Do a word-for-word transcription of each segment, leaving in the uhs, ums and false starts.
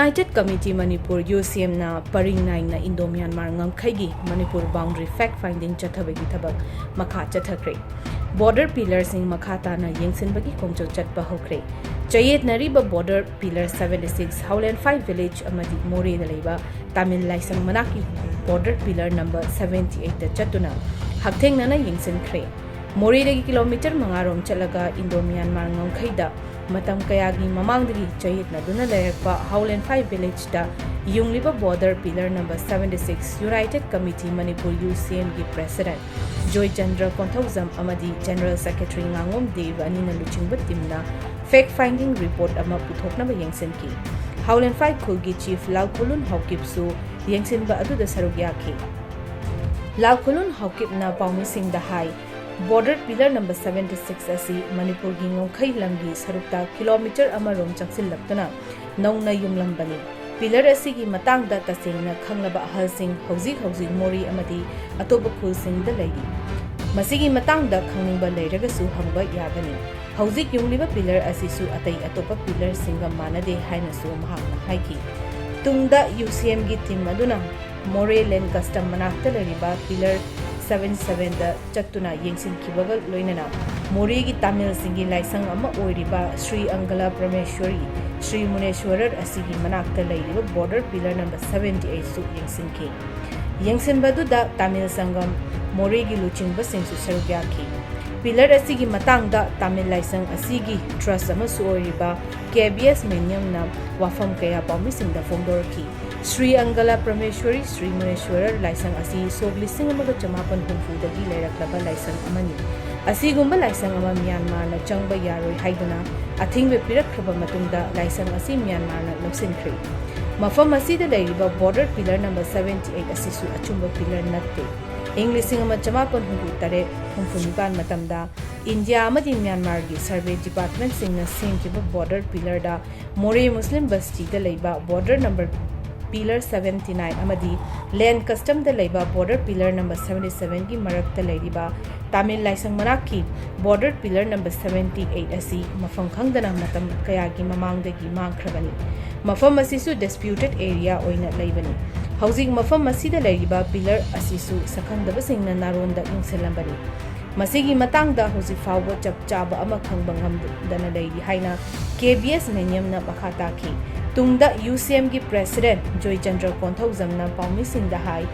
United Committee Manipur, UCM, ꯅ ꯄꯔꯤꯡ ꯅꯥꯏꯅ Indo-Myanmar ꯉꯝꯈꯩꯒꯤ Manipur boundary fact finding ꯆꯠꯊꯕꯒꯤ ꯊꯕꯛ ꯃꯈꯥ ꯆꯠꯊꯈ꯭ꯔꯦ꯫ Border pillar ꯁꯤꯡ ꯃꯈꯥ ꯇꯥꯅ ꯌꯦꯡꯁꯤꯟꯕꯒꯤ ꯈꯣꯡꯖꯪ ꯆꯠꯄ ꯍꯧꯈ꯭ꯔꯦ꯫ ꯆꯌꯦꯠꯅꯔꯤꯕ border pillar seventy six, Howland five village ꯑꯃꯗꯤ ꯃꯣꯔꯦꯗ ꯂꯩꯕ ꯇꯥꯃꯤꯜ ꯂꯥꯏꯁꯪ ꯃꯅꯥꯛꯀꯤ border pillar number seventy eight ꯇ ꯆꯠꯇꯨꯅ ꯍꯛꯊꯦꯡꯅꯅ ꯌꯦꯡꯁꯤꯟꯈ꯭ꯔꯦ꯫ ꯃꯣꯔꯦꯗꯒꯤ ꯀꯤꯂꯣꯃꯤꯇꯔ ꯃꯉꯥ ꯔꯣꯝ ꯆꯠꯂꯒ Indo-Myanmar ꯉꯝꯈꯩꯗ ꯃꯇꯝ ꯀꯌꯥꯒꯤ ꯃꯃꯥꯡꯗꯒꯤ ꯆꯌꯦꯠꯅꯗꯨꯅ ꯂꯩꯔꯛꯄ Howland five village ꯇ ꯌꯨꯡꯂꯤꯕ border pillar number seventy six United Committee Manipur, UCM ꯒꯤ President ꯖꯣꯏꯆꯟꯗ꯭ꯔ ꯀꯣꯟꯊꯧꯖꯝ ꯑꯃꯗꯤ General Secretary ꯉꯥꯉꯣꯝ ꯗꯦꯕ ꯑꯅꯤꯅ ꯂꯨꯆꯤꯡꯕ team ꯅ fact finding report ꯑꯃ ꯄꯨꯊꯣꯛꯅꯕ ꯌꯦꯡꯁꯤꯟꯈꯤ꯫ Howland five ꯈꯨꯜꯒꯤ Chief ꯂꯥꯜꯈꯣꯂꯨꯟ ꯍꯥꯎꯀꯤꯞꯁꯨ ꯌꯦꯡꯁꯤꯟꯕ ꯑꯗꯨꯗ ꯁꯔꯨꯛ ꯌꯥꯈꯤ꯫ ꯂꯥꯜꯈꯣꯂꯨꯟ ꯍꯥꯎꯀꯤꯞꯅ ꯄꯥꯎꯃꯤꯁꯤꯡꯗ ꯍꯥꯏ, border pillar number seventy six ꯑꯁꯤ ꯃꯅꯤꯄꯨꯔꯒꯤ ꯉꯝꯈꯩ ꯂꯝꯒꯤ ꯁꯔꯨꯛꯇ ꯀꯤꯂꯣꯃꯤꯇꯔ ꯑꯃ ꯔꯣꯝ ꯆꯪꯁꯤꯜꯂꯛꯇꯨꯅ ꯅꯧꯅ ꯌꯨꯡꯂꯝꯕꯅꯤ꯫ Pillar ꯑꯁꯤꯒꯤ ꯃꯇꯥꯡꯗ ꯇꯁꯦꯡꯅ ꯈꯪꯂꯕ ꯑꯍꯜꯁꯤꯡ ꯍꯧꯖꯤꯛ ꯍꯧꯖꯤꯛ ꯃꯣꯔꯦ ꯑꯃꯗꯤ ꯑꯇꯣꯞꯄ ꯈꯨꯜꯁꯤꯡꯗ ꯂꯩꯔꯤ꯫ ꯃꯁꯤꯒꯤ ꯃꯇꯥꯡꯗ ꯈꯪꯅꯤꯡꯕ ꯂꯩꯔꯒꯁꯨ ꯍꯪꯕ ꯌꯥꯒꯅꯤ꯫ ꯍꯧꯖꯤꯛ ꯌꯨꯡꯂꯤꯕ pillar ꯑꯁꯤꯁꯨ ꯑꯇꯩ ꯑꯇꯣꯞꯄ pillar ꯁꯤꯡꯒ ꯃꯥꯟꯅꯗꯦ ꯍꯥꯏꯅꯁꯨ ꯃꯍꯥꯛꯅ ꯍꯥꯏꯈꯤ꯫ ꯇꯨꯡꯗ UCM ꯒꯤ team ꯑꯗꯨꯅ ꯃꯣꯔꯦ Land Custom ꯃꯅꯥꯛꯇ ꯂꯩꯔꯤꯕ pillar seven seven ꯗ ꯆꯠꯇꯨꯅ ꯌꯦꯡꯁꯤꯟꯈꯤꯕꯒ ꯂꯣꯏꯅꯅ ꯃꯣꯔꯦꯒꯤ ꯇꯥꯃꯤꯜꯁꯤꯡꯒꯤ ꯂꯥꯏꯁꯪ ꯑꯃ ꯑꯣꯏꯔꯤꯕ ꯁ꯭ꯔꯤ ꯑꯪꯒꯂ ꯄ꯭ꯔꯃꯦꯁ꯭ꯋꯔꯤ, ꯁ꯭ꯔꯤ ꯃꯨꯅꯦꯁ꯭ꯋꯔꯔ ꯑꯁꯤꯒꯤ ꯃꯅꯥꯛꯇ ꯂꯩꯔꯤꯕ border pillar number seventy eight ꯁꯨ ꯌꯦꯡꯁꯤꯟꯈꯤ꯫ ꯌꯦꯡꯁꯤꯟꯕꯗꯨꯗ ꯇꯥꯃꯤꯜ ꯁꯪꯒꯝ ꯃꯣꯔꯦꯒꯤ ꯂꯨꯆꯤꯡꯕꯁꯤꯡꯁꯨ ꯁꯔꯨꯛ ꯌꯥꯈꯤ꯫ Pillar ꯑꯁꯤꯒꯤ ꯃꯇꯥꯡꯗ ꯇꯥꯃꯤꯜ ꯂꯥꯏꯁꯪ ꯑꯁꯤꯒꯤ trust ꯑꯃꯁꯨ ꯑꯣꯏꯔꯤꯕ ꯀꯦ ꯕꯤ ꯑꯦꯁ ꯃꯦꯅꯤꯌꯝꯅ ꯋꯥꯐꯝ ꯀꯌꯥ ꯄꯥꯎꯃꯤꯁꯤꯡꯗ ꯐꯣꯡꯗꯣꯔꯛꯈꯤ꯫ ꯁ꯭ꯔꯤ ꯑꯪꯒꯂ ꯄ꯭ꯔꯃꯦꯁ꯭ꯋꯔꯤ, ꯁ꯭ꯔꯤ ꯃꯨꯅꯦꯁ꯭ꯋꯔꯔ ꯂꯥꯏꯁꯪ ꯑꯁꯤ ꯁꯣꯛ ꯂꯤꯁꯤꯡ ꯑꯃꯒ ꯆꯃꯥꯄꯟ ꯍꯨꯝꯐꯨꯗꯒꯤ ꯂꯩꯔꯛꯂꯕ ꯂꯥꯏꯁꯪ ꯑꯃꯅꯤ꯫ ꯑꯁꯤꯒꯨꯝꯕ ꯂꯥꯏꯁꯪ ꯑꯃ ꯃ꯭ꯌꯥꯟꯃꯥꯔꯅ ꯆꯪꯕ ꯌꯥꯔꯣꯏ ꯍꯥꯏꯗꯨꯅ ꯑꯊꯤꯡꯕ ꯄꯤꯔꯛꯈ꯭ꯔꯕ ꯃꯇꯨꯡꯗ ꯂꯥꯏꯁꯪ ꯑꯁꯤ ꯃ꯭ꯌꯥꯟꯃꯥꯔꯅ ꯂꯧꯁꯤꯟꯈ꯭ꯔꯦ꯫ ꯃꯐꯝ ꯑꯁꯤꯗ ꯂꯩꯔꯤꯕ border pillar number seventy eight ꯑꯁꯤꯁꯨ ꯑꯆꯨꯝꯕ pillar ꯅꯠꯇꯦ꯫ ꯏꯪ ꯂꯤꯁꯤꯡ ꯑꯃ ꯆꯃꯥꯄꯟ ꯍꯨꯝꯐꯨ ꯇꯔꯦꯠ ꯍꯨꯝꯐꯨ ꯅꯤꯄꯥꯟ ꯃꯇꯝꯗ ꯏꯟꯗꯤꯌꯥ ꯑꯃꯗꯤ ꯃ꯭ꯌꯥꯟꯃꯥꯔꯒꯤ survey department ꯁꯤꯡꯅ ꯁꯦꯝꯈꯤꯕ border pillar ꯗ ꯃꯣꯔꯦ ꯃꯨꯁꯂꯤꯝ ꯕꯁꯇꯤꯗ ꯂꯩꯕ border number Pillar seventy nine ꯑꯃꯗꯤ Land Custom ꯗ ꯂꯩꯕ Border Pillar number seventy seven ꯒꯤ ꯃꯔꯛꯇ ꯂꯩꯔꯤꯕ ꯇꯥꯃꯤꯜ ꯂꯥꯏꯁꯪ ꯃꯅꯥꯛꯀꯤ Border Pillar number seventy eight ꯑꯁꯤ ꯃꯐꯝ ꯈꯪꯗꯅ ꯃꯇꯝ ꯀꯌꯥꯒꯤ ꯃꯃꯥꯡꯗꯒꯤ ꯃꯥꯡꯈ꯭ꯔꯕꯅꯤ꯫ ꯃꯐꯝ ꯑꯁꯤꯁꯨ disputed area ꯑꯣꯏꯅ ꯂꯩꯕꯅꯤ꯫ ꯍꯧꯖꯤꯛ ꯃꯐꯝ ꯑꯁꯤꯗ ꯂꯩꯔꯤꯕ pillar ꯑꯁꯤꯁꯨ ꯁꯛꯈꯪꯗꯕꯁꯤꯡꯅ ꯅꯥꯔꯣꯟꯗ ꯌꯨꯡꯁꯤꯜꯂꯝꯕꯅꯤ꯫ ꯃꯁꯤꯒꯤ ꯃꯇꯥꯡꯗ ꯍꯧꯖꯤꯛ ꯐꯥꯎꯕ ꯆꯞ ꯆꯥꯕ ꯑꯃ ꯈꯪꯕ ꯉꯝꯗꯅ ꯂꯩꯔꯤ ꯍꯥꯏꯅ K B S ꯃꯦꯅꯤꯌꯝꯅ ꯃꯈꯥ ꯇꯥꯈꯤ꯫ ꯇꯨꯡꯗ U C M ꯒꯤ President ꯖꯣꯏꯆꯟꯗ꯭ꯔ ꯀꯣꯟꯊꯧꯖꯝꯅ ꯄꯥꯎꯃꯤꯁꯤꯡꯗ ꯍꯥꯏ,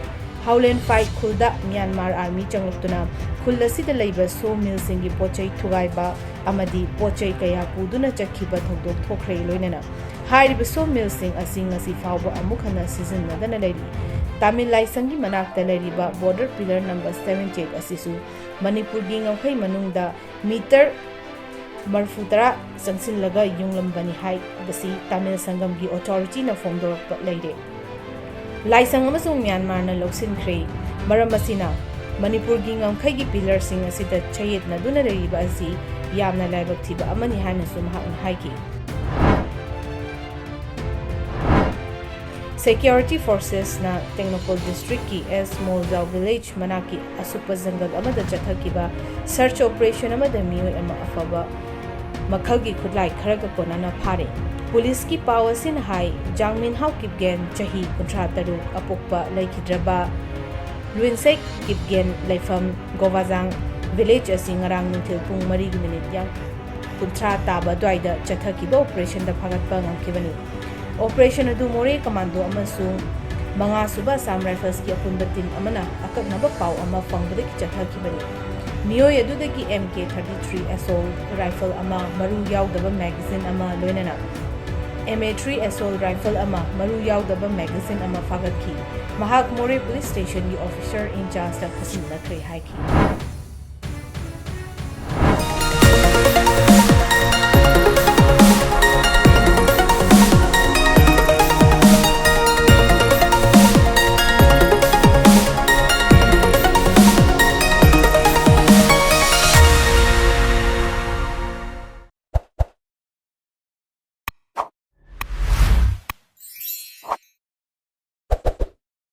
ꯍꯥꯎꯂꯦꯟꯐꯥꯏ ꯈꯨꯜꯗ ꯃ꯭ꯌꯥꯟꯃꯥꯔ army ꯆꯪꯂꯛꯇꯨꯅ ꯈꯨꯜ ꯑꯁꯤꯗ ꯂꯩꯕ saw mill ꯁꯤꯡꯒꯤ ꯄꯣꯠ ꯆꯩ ꯊꯨꯒꯥꯏꯕ ꯑꯃꯗꯤ ꯄꯣꯠ ꯆꯩ ꯀꯌꯥ ꯄꯨꯗꯨꯅ ꯆꯠꯈꯤꯕ ꯊꯧꯗꯣꯛ ꯊꯣꯛꯈ꯭ꯔꯦ꯫ ꯂꯣꯏꯅꯅ ꯍꯥꯏꯔꯤꯕ saw mill ꯁꯤꯡ ꯑꯁꯤ ꯉꯁꯤ ꯐꯥꯎꯕ ꯑꯃꯨꯛ ꯍꯟꯅ ꯁꯤꯖꯤꯟꯅꯗꯅ ꯂꯩꯔꯤ꯫ ꯇꯥꯃꯤꯜ ꯂꯥꯏꯁꯪꯒꯤ ꯃꯅꯥꯛꯇ ꯂꯩꯔꯤꯕ Border Pillar number seventy eight ꯑꯁꯤꯁꯨ ꯃꯅꯤꯄꯨꯔꯒꯤ ꯉꯝꯈꯩ ꯃꯅꯨꯡꯗ meter ꯃꯔꯐꯨ ꯇꯔꯥ ꯆꯪꯁꯤꯜꯂꯒ ꯌꯨꯡꯂꯝꯕꯅꯤ ꯍꯥꯏꯕꯁꯤ ꯇꯥꯃꯤꯜ ꯁꯪꯒꯝꯒꯤ authority ꯅ ꯐꯣꯡꯗꯣꯔꯛꯄ ꯂꯩꯔꯦ꯫ ꯂꯥꯏꯁꯪ ꯑꯃꯁꯨꯡ ꯃ꯭ꯌꯥꯟꯃꯥꯔꯅ ꯂꯧꯁꯤꯟꯈ꯭ꯔꯦ꯫ ꯃꯔꯝ ꯑꯁꯤꯅ ꯃꯅꯤꯄꯨꯔꯒꯤ ꯉꯝꯈꯩꯒꯤ pillar ꯁꯤꯡ ꯑꯁꯤꯗ ꯆꯌꯦꯠꯅꯗꯨꯅ ꯂꯩꯔꯤꯕ ꯑꯁꯤ ꯌꯥꯝꯅ ꯂꯥꯏꯕꯛ ꯊꯤꯕ ꯑꯃꯅꯤ ꯍꯥꯏꯅꯁꯨ ꯃꯍꯥꯛꯅ ꯍꯥꯏꯈꯤ꯫ Security forces ꯅ ꯇꯦꯡꯅꯧꯄꯜ district ꯀꯤ S ꯃꯣꯜꯖꯥꯎ village ꯃꯅꯥꯛꯀꯤ ꯑꯁꯨꯞꯄ ꯖꯪꯒꯜ ꯑꯃꯗ ꯆꯠꯊꯈꯤꯕ search operation ꯑꯃꯗ ꯃꯤꯑꯣꯏ ꯑꯃ ꯑꯐꯕ ꯃꯈꯜꯒꯤ ꯈꯨꯠꯂꯥꯏ ꯈꯔꯒ ꯀꯣꯟꯅꯅ ꯐꯥꯔꯦ꯫ ꯄꯨꯂꯤꯁꯀꯤ ꯄꯥꯎ ꯑꯁꯤꯅ ꯍꯥꯏ, ꯖꯥꯡꯃꯤꯟꯍꯥꯎ ꯀꯤꯞꯒꯦꯟ, ꯆꯍꯤ ꯀꯨꯟꯊ꯭ꯔꯥ ꯇꯔꯨꯛ, ꯑꯄꯣꯛꯄ ꯂꯩꯈꯤꯗ꯭ꯔꯕ ꯂꯨꯏꯟꯁꯦꯛ ꯀꯤꯞꯒꯦꯟ ꯂꯩꯐꯝ ꯒꯣꯕꯥꯖꯥꯡ village ꯑꯁꯤ ꯉꯔꯥꯡ ꯅꯨꯡꯊꯤꯜ ꯄꯨꯡ ꯃꯔꯤꯒꯤ minute ꯌꯥꯡ-, ꯀꯨꯟꯊ꯭ꯔꯥ ꯇꯥꯕ ꯑꯗꯨꯋꯥꯏꯗ ꯆꯠꯊꯈꯤꯕ operation ꯗ ꯐꯥꯒꯠꯄ ꯉꯝꯈꯤꯕꯅꯤ꯫ Operation ꯑꯗꯨ ꯃꯣꯔꯦ commando ꯑꯃꯁꯨꯡ ꯃꯉꯥ ꯁꯨꯕ Assam Rifles ꯀꯤ ꯑꯄꯨꯟꯕ team ꯑꯃꯅ ꯑꯀꯛꯅꯕ ꯄꯥꯎ ꯑꯃ ꯐꯪꯕꯗꯒꯤ ꯆꯠꯊꯈꯤꯕꯅꯤ꯫ ꯃꯤꯑꯣꯏ ꯑꯗꯨꯗꯒꯤ M K thirty three assault rifle ꯑꯃ, ꯃꯔꯨ ꯌꯥꯎꯗꯕ magazine ꯑꯃ, ꯂꯣꯏꯅꯅ M A three assault rifle ꯑꯃ, ꯃꯔꯨ ꯌꯥꯎꯗꯕ magazine ꯑꯃ ꯐꯥꯒꯠꯈꯤ꯫ ꯃꯍꯥꯛ ꯃꯣꯔꯦ police station ꯒꯤ officer in charge ꯗ ꯈꯨꯠꯁꯤꯟꯅꯈ꯭ꯔꯦ ꯍꯥꯏꯈꯤ꯫